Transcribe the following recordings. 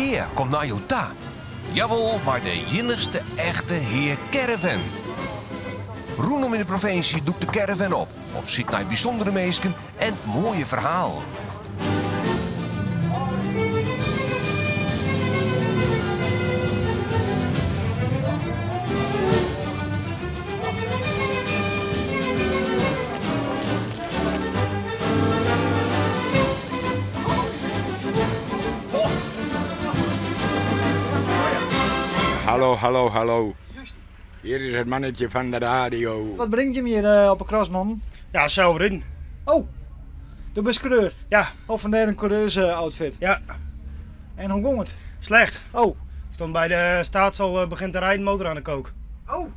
Hea komt nei jo ta. Jawol, mei de iennichste echte Hea Caravan. Rûnom yn de provinsje dûkt de caravan op, op syk nei bysûndere minsken en moaie ferhalen. Hallo, hallo, hallo. Hier is het mannetje van de radio. Wat bringt jim hjir eh, op 'e cross, man? Ja, zelf riden. Oh, do bist coureur? Ja. Oh, vandaar een coureursoutfit? Ja. En hoe gong it? Slecht. Oh. Stond bij de staats al begint te rijden, motor aan de kook. Oh.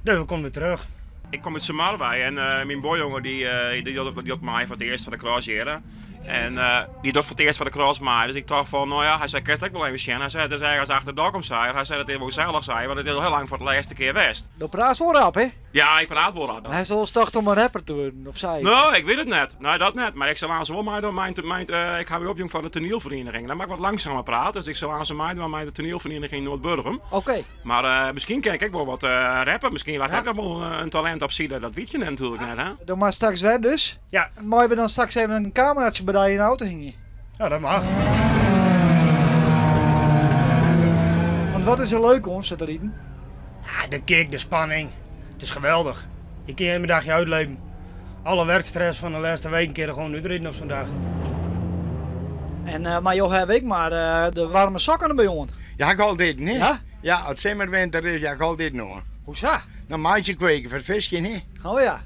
Dus we komen weer terug. Ik kom út Sumar wei en myn buorjonge dy dy docht mei foar it earst foar de cross hjir. En dy docht foar it earst foar de cross mei. Dus ik tocht fan, no ja, hy sei, kinst ek wol even sjen. Hy sei, it is ergens achter Dokkum, sei er. Hy sei, dat is wol gesellich, sei er, want it is al hiel lang foar it lêste kear west. Do praatst wol rap, hè? Ja, ik praat wol rap. Hast wolris tocht om in rapper te wurden, of sayts? No, ik wit it net. Nee, dat net. Mar ik sil aanst wol meidwaan mei, mei, ik ha my opjûn foar de toanielferieniging. Dan moat ik wat langsumer prate, dus ik sil aanst meidwaan mei de toanielferieniging Noardburgum. Oké. Mar miskien kin ik ek wol wat rappe. Miskien leit ek noch wol in talint op side. Dat wit je natuerlik net, hè? Do moatst straks wer dus? Ja. Meie we dan straks even in kameraatsje by dy yn de auto hingje? Ja, dat mag. Want wat is der leuk oan sa te riden? Ja, de kick, de spanning. Het is geweldig. Je kunt een dagje uitleven. Alle werkstress van de laatste weken kun je er gewoon uitrijden op zo'n dag. En, eh, mar jo hawwe ek mar eh, de waarme sokken derby oan. Ja, ik altyd, hè? Ja? Ja, as it simmerwinter is, ja, ik altyd noch. Hoe sa? Dan meitsje kweken foar it fiskjen, hè? Oh ja.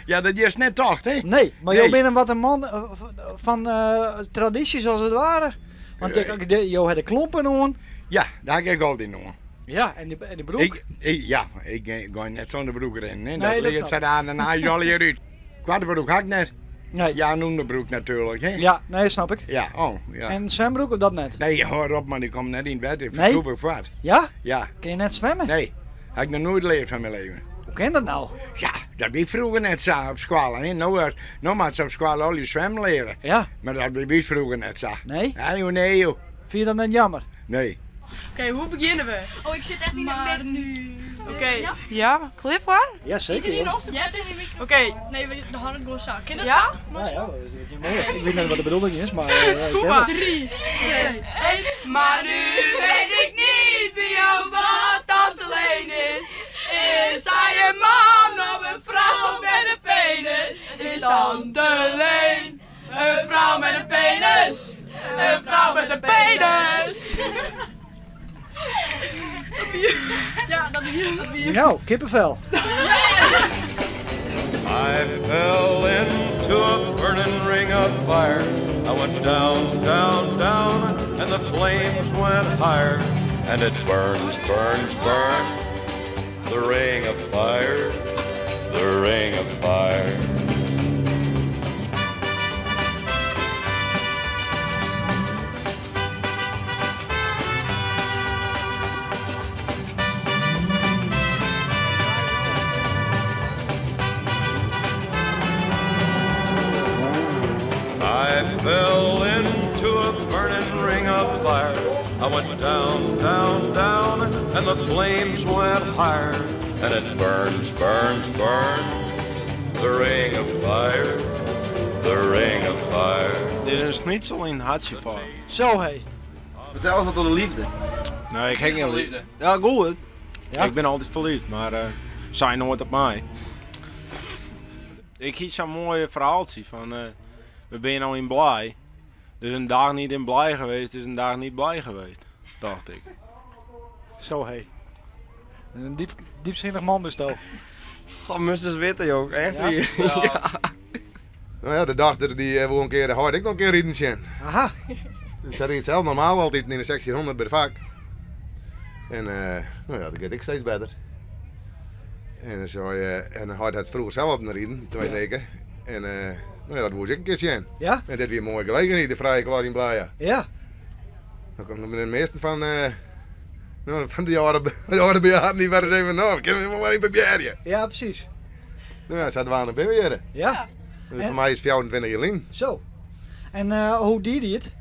Ja, dat is net tocht, hè? Nee, mar Nee. jo binne wat in man eh, fan eh, tradysjes as it ware. Want ik, de, jo hawwe de klompen oan. Ja, dêr ha ik ek altyd oan. Ja, en de broek. Ik, ja, ik gean net sûnder broek rinnen. Hè. Nee, Dat dat leart snap sa aan en is allegear út. Koarte broek ha ik net. Nee. Ja, in ûnderbroek natuerlik. Hè. Ja, nee, snap ik. Ja, oh, ja. En swembroek of dat net? Nee, hâld op man, ik kom net yn it wetter. Ik Nee? fersûp ik foart. Ja? Ja. Kin je net swimme? Nee, ha ik noch noait leard fan myn leven. Hoe kin dat no? Ja, dat wie froeger net sa op skoalle. Hè. No, no moatte se op skoalle al swimmen leare. Ja. Mar dat wie by froeger net sa. Nee? Nee, joh, nee joh. Fine je dat net jammer? Nee. Oké, hoe beginnen we? Oh, ik zit echt in de midden nu. Oké, ja, klear foar? Ja, zeker. Iedereen joh. op de in de microfoon. Oké. Nee, we hadden het gewoon zo. Ken dat Ja? zo? Ja, ja, dat is niet moeilijk. Ik weet net wat de bedoeling is, maar eh, ik Doe ken maar. het. 3, 2, 1. Maar nu weet ik niet wie jou wat tante Leen is. Is zij een man of een vrouw met een penis? Is tante Leen een vrouw met een penis? Een vrouw met een penis! Ja, dat hier. Dat hier. Nou, kippenvel. I fell into a burning ring of fire. I went down, down, down, and the flames went higher. And it burns, burns, burns. The ring of fire, the ring of fire. I fell into a burning ring of fire. I went down, down, down, and the flames went higher. And it burns, burns, burns. The ring of fire, the ring of fire. Dit is een schnitzel in hartje Zo hé. Vertel eens wat over de liefde. Nee, ik heb geen liefde. Ja, goed. Ja? Ik ben altijd verliefd, maar eh zij nooit op mij. Ik zie zo'n mooi verhaaltje van, eh, we zijn nou in blij. Dus een dag niet in blij geweest is een dag niet blij geweest, dacht ik. Zo hé. Een diep, diepzinnig man dus toch. Goh, moest eens weten, joh. Echt Ja? hier. Ja. Nou ja, de dag dat die eh, wol in kear de heit ek noch in kear riden sjen. Aha. Ze rydt sels normaal altyd yn de 1600 by de fak. En eh, no ja, dat giet ek steeds better. En sa, eh, en hy hat froeger sels op riden, 2 Ja. wike. En eh, no ja, dat woe ik in kear sjen. Ja? En dit wie in moaie gelegenheid, de frije klas yn Blije. Ja. Dan komme de measten fan, eh, no, fan de âlde, de âlde bejaarden, dy waarden even, no, kinne we mar even probearje. Ja, presys. No ja, sadwaande binne we hjir. Ja. Dus foar my is it 24 jier lyn. Zo. En eh, hoe die die it?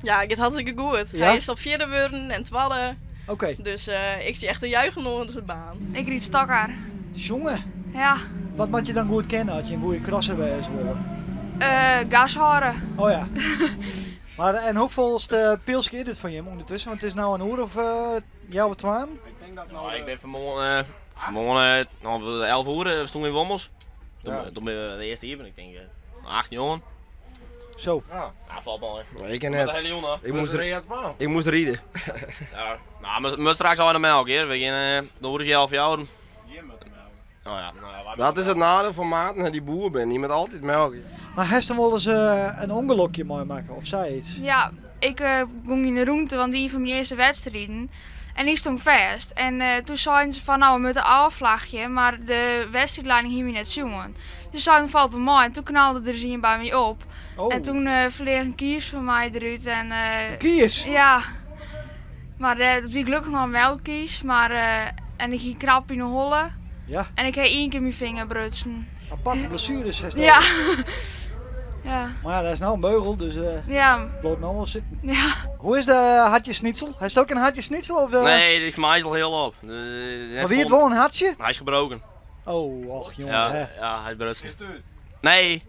Ja, het gaat hartstikke goed. Ja? Hij is al vierde worden en tweede. Oké. Dus ik zie echt een juichen onder de baan. Ik ried stockcar. Jongen, Ja. wat moet je dan goed kennen als je een goede crosser bij is willen? Gas houden. Oh ja. maar en hoeveelste pilsje is dit van je ondertussen? Want het is nou een uur of jou wat twaan? Nou, ik ben vanmorgen, vanmorgen nou, 11 uur, we stonden in Wommels. Toen, toen ben we de eerste hier, ben ik denk 8 jongen. Zo. Ja, valt mooi. Ik ken Met het. de hele jongen. Ik moest rijden. Ja, nou, maar straks al in de melk hier. We gaan de uur is 11 jaar. Nou ja, nou ja, wij- Dat is het nadeel van Maarten die boer bent. Die moet altijd melken. Maar heeft dan wel eens een ongelukje mooi maken of zij iets? Ja, ik ging in de roomte, want die van mijn eerste wedstrijden. En ik stond vast. En toen zeiden ze van, nou, we moeten afvlagje, maar de wedstrijdleiding hier net zoeken. Dus zeiden valt wel mooi. En toen knalde er een bij mij op. Oh. En toen verleer een kies van mij eruit. En, Een kies? Ja. Maar dat wie gelukkig nog wel kies. Maar, en ik ging krap in de holle. Ja. En ik heb één keer mijn vinger brutsen. Aparte blessures heeft dat. Ja. ja. Maar ja, dat is nou een beugel, dus Ja. bloot nou wel zitten. Ja. Hoe is de hartje schnitzel? Hij is het ook een hartje schnitzel? Of, Nee, die van mij is al heel op. Maar wie het wel een hartje? Hij is gebroken. Oh, och jongen. Ja, hè. ja, hij is brutsen. Nee.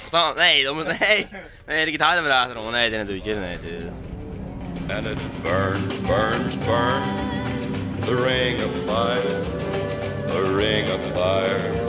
Dan, nee, dan, nee. Nee, ik het harder weer achterom. Nee, dat doe je. Nee, dat And it burns, burns, burns. The ring of fire, the ring of fire.